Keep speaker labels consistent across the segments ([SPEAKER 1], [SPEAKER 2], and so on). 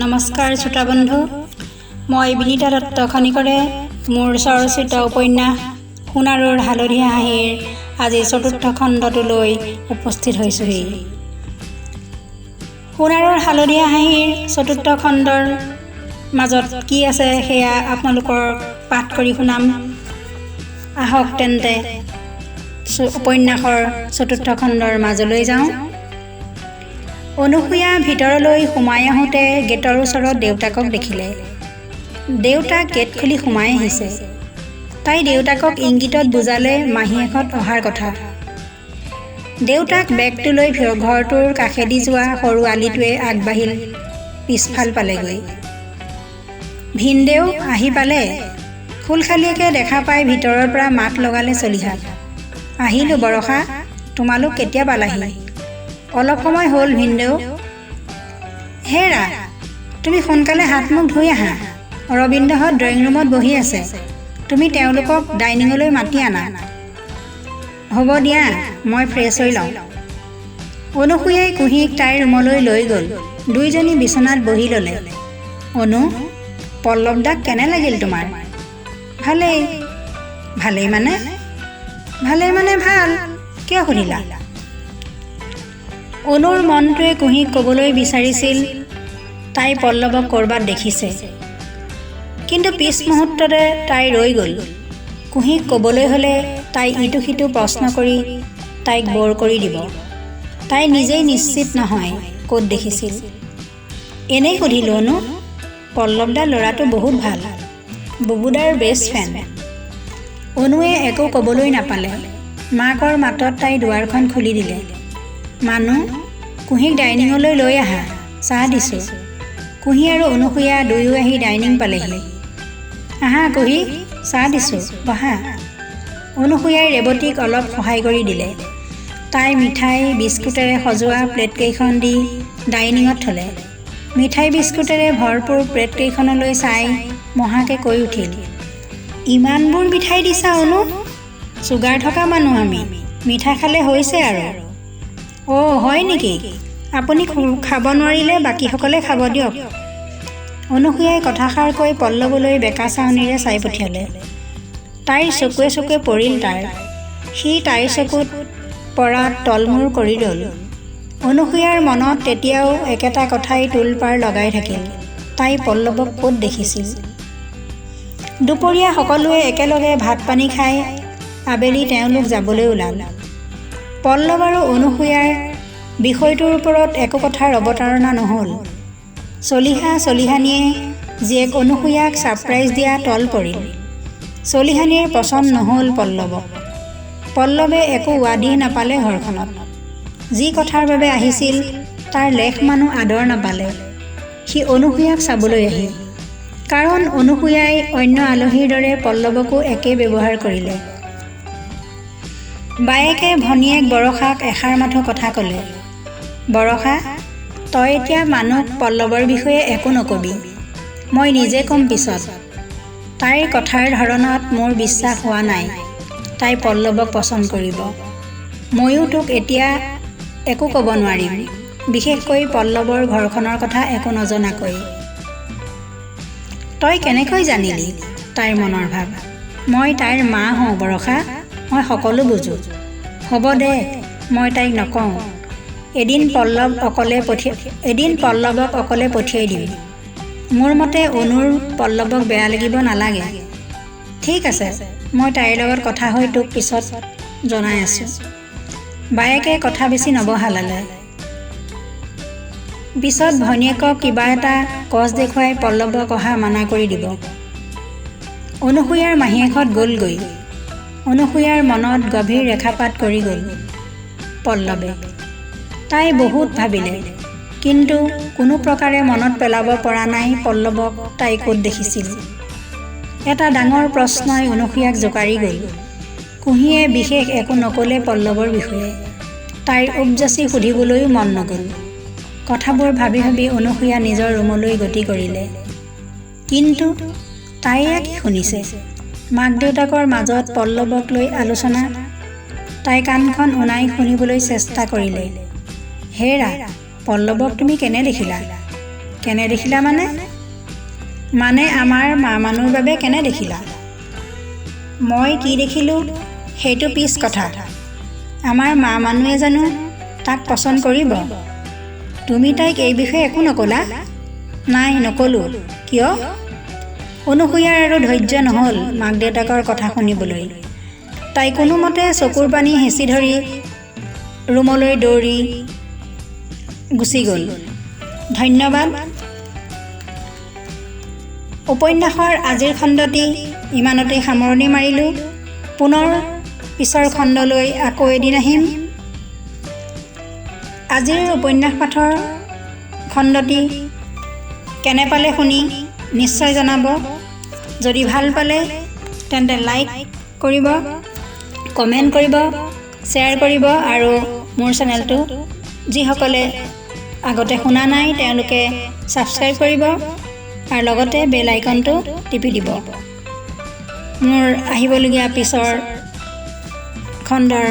[SPEAKER 1] নমস্কাৰ শ্ৰোতাবন্ধু, মই বিনীতা দত্ত খনিকৰে মোৰ চৰ্চিত উপন্যাস সোণাৰুৰ হালধীয়া হাঁহিৰ আজি চতুৰ্থ খণ্ডটোলৈ উপস্থিত হৈছোঁহি। সোণাৰুৰ হালধীয়া হাঁহিৰ চতুৰ্থ খণ্ডৰ মাজত কি আছে সেয়া আপোনালোকৰ পাঠ কৰি শুনাম। আহক তেন্তে উপন্যাসৰ চতুৰ্থ খণ্ডৰ মাজলৈ যাওঁ। অনুসূয়া ভিতৰলৈ সোমাই আহোঁতে গেটৰ ওচৰত দেউতাকক দেখিলে। দেউতাক গেট খুলি সোমাই আহিছে। তাই দেউতাকক ইংগিতত বুজালে মাহীয়েকহঁত অহাৰ কথা। দেউতাক বেগটো লৈ ঘৰটোৰ কাষেদি যোৱা সৰু আলিটোৱে আগবাঢ়িল, পিছফাল পালেগৈ। ভিনদেউ আহি পালে। খুলশালীয়েকে দেখা পাই ভিতৰৰ পৰা মাত লগালে চলিহাক। আহিলোঁ বৰষা, তোমালোক কেতিয়া পালাহি? অলপ সময় হ'ল ভিনদেউ। হেৰা, তুমি সোনকালে হাত মুখ ধুই আহা। অৰবিন্দহঁত ড্ৰয়িং ৰুমত বহি আছে, তুমি তেওঁলোকক ডাইনিঙলৈ মাতি আনা। হ'ব দিয়া, মই ফ্ৰেছ হৈ লওঁ। অনুসূয়াই কুঁহিক তাইৰ ৰুমলৈ লৈ গ'ল। দুইজনী বিচনাত বহি ল'লে। অনু, পল্লৱ দাক কেনে লাগিল তোমাৰ? ভালেই। ভালেই মানে? ভালেই মানে ভাল। কিয় সুধিলা? অনুৰ মনটোৱে কুঁহিক ক'বলৈ বিচাৰিছিল তাই পল্লৱক ক'ৰবাত দেখিছে, কিন্তু পিছ মুহূৰ্ততে তাই ৰৈ গ'ল। কুঁহিক ক'বলৈ হ'লে তাই ইটো সিটো প্ৰশ্ন কৰি তাইক ব'ৰ কৰি দিব। তাই নিজেই নিশ্চিত নহয় ক'ত দেখিছিল। এনেই সুধিলোঁ অনু, পল্লৱ দা ল'ৰাটো বহুত ভাল, বুবুদাৰ বেষ্ট ফ্ৰেণ্ড। অনুৱে একো ক'বলৈ নাপালে। মাকৰ মাতত তাই দুৱাৰখন খুলি দিলে। মানু, কুঁহিক ডাইনিঙলৈ লৈ আহা, চাহ দিছোঁ। কুঁহি আৰু অনুসূয়া দুয়ো আহি ডাইনিং পালেহি। আহা কুঁহি, চাহ দিছোঁ, বহা। অনুসূয়াই ৰেৱতীক অলপ সহায় কৰি দিলে। তাই মিঠাই বিস্কুটেৰে সজোৱা প্লেটকেইখন দি ডাইনিঙত থ'লে। মিঠাই বিস্কুটেৰে ভৰপূৰ প্লেটকেইখনলৈ চাই মহাকে কৈ উঠিল, ইমানবোৰ মিঠাই দিছা অনু? চুগাৰ থকা মানুহ আমি, মিঠা খালে হৈছে আৰু। অ' হয় নেকি? আপুনি খাব নোৱাৰিলে বাকীসকলে খাব দিয়ক। অনুসূয়াই কথাষাৰ কৈ পল্লৱলৈ বেকা চাৱনিৰে চাই পঠিয়ালে। তাইৰ চকুৱে চকুৱে পৰিল তাৰ। সি তাইৰ চকুত পৰাত তলমূৰ কৰি ৰ'ল। অনুসূয়াৰ মনত তেতিয়াও একেটা কথাই তোলপাৰ লগাই থাকিল, তাই পল্লৱক ক'ত দেখিছিল? দুপৰীয়া সকলোৱে একেলগে ভাত পানী খাই আবেলি তেওঁলোক যাবলৈ ওলাল। পল্লৱ আৰু অনুসূয়াৰ বিষয়টোৰ ওপৰত একো কথাৰ অৱতাৰণা নহ'ল। চলিহা চলিহানীয়ে জীয়েক অনুসূয়াক ছাৰপ্ৰাইজ দিয়া তল পৰিল। চলিহানীৰ পচন্দ নহ'ল পল্লৱক। পল্লৱে একো উৱাদিহ নাপালে ঘৰখনত। যি কথাৰ বাবে আহিছিল তাৰ লেখ মানুহ আদৰ নাপালে সি অনুসূয়াক চাবলৈ আহি। কাৰণ অনুসূয়াই অন্য আলহীৰ দৰে পল্লৱকো একে ব্যৱহাৰ কৰিলে। বায়েকে ভনীয়েক বৰষাক এষাৰ মাথো কথা ক'লে, বৰষা, তই এতিয়া মানুহক পল্লৱৰ বিষয়ে একো নক'বি, মই নিজে ক'ম পিছত। তাইৰ কথাৰ ধৰণত মোৰ বিশ্বাস হোৱা নাই তাই পল্লৱক পচন্দ কৰিব। ময়ো তোক এতিয়া একো ক'ব নোৱাৰিম, বিশেষকৈ পল্লৱৰ ঘৰখনৰ কথা একো নজনাকৈ। তই কেনেকৈ জানিলি তাইৰ মনৰ ভাৱ? মই তাইৰ মা হওঁ বৰষা, মই সকলো বুজোঁ। হ'ব দে, মই তাইক নকওঁ। এদিন পল্লৱক অকলে পঠিয়াই দিম। মোৰ মতে অনুৰ পল্লৱক বেয়া লাগিব নালাগে। ঠিক আছে, মই তাইৰ লগত কথা হৈ তোক পিছত জনাই আছোঁ। বায়েকে কথা বেছি নবহালালে। পিছত ভনীয়েকক কিবা এটা কচ দেখুৱাই পল্লৱক অহা মানা কৰি দিব। অনুসূয়াৰ মাহীয়েকহঁত গ'লগৈ। অনুসূয়াৰ মনত গভীৰ ৰেখাপাত কৰি গ'ল পল্লৱে। তাই বহুত ভাবিলে, কিন্তু কোনো প্ৰকাৰে মনত পেলাব পৰা নাই পল্লৱক তাই ক'ত দেখিছিল। এটা ডাঙৰ প্ৰশ্নই অনুসূয়াক জোকাৰি গ'ল। কুঁহিয়ে বিশেষ একো নক'লে পল্লৱৰ বিষয়ে। তাইৰ উপযাচি সুধিবলৈও মন নগ'ল। কথাবোৰ ভাবি ভাবি অনুসূয়া নিজৰ ৰুমলৈ গতি কৰিলে। কিন্তু তাই এয়া কি শুনিছে? মাক দেউতাকৰ মাজত পল্লৱক লৈ আলোচনা। তাই কাণখন উনাই শুনিবলৈ চেষ্টা কৰিলে। হেৰা, পল্লৱক তুমি কেনে দেখিলা? কেনে দেখিলা মানে? মানে আমাৰ মা মানুৰ বাবে কেনে দেখিলা? মই কি দেখিলোঁ সেইটো পিছ কথা। আমাৰ মা মানুহে জানো তাক পচন্দ কৰিব? তুমি তাইক এই বিষয়ে একো নক'লা? নাই, নক'লোঁ। কিয়? অনুসূয়াৰ আৰু ধৈৰ্য নহ'ল মাক দেউতাকৰ কথা শুনিবলৈ। তাই কোনোমতে চকুৰ পানী হেঁচি ধৰি ৰুমলৈ দৌৰি গুচি গ'ল। ধন্যবাদ। উপন্যাসৰ আজিৰ খণ্ডটি ইমানতেই সামৰণি মাৰিলোঁ। পুনৰ পিছৰ খণ্ডলৈ আকৌ এদিন আহিম। আজিৰ উপন্যাস পাঠৰ খণ্ডটি কেনে পালে শুনি নিশ্চয় জনাব। যদি ভাল পালে তেন্তে লাইক কৰিব, কমেণ্ট কৰিব, শ্বেয়াৰ কৰিব আৰু মোৰ চেনেলটো যিসকলে আগতে শুনা নাই তেওঁলোকে ছাবস্ক্ৰাইব কৰিব আৰু লগতে বেল আইকনটো টিপি দিব। মোৰ আহিবলগীয়া পিছৰ খণ্ডৰ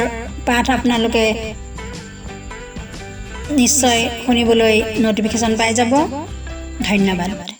[SPEAKER 1] পাঠ আপোনালোকে নিশ্চয় শুনিবলৈ ন'টিফিকেশ্যন পাই যাব। ধন্যবাদ।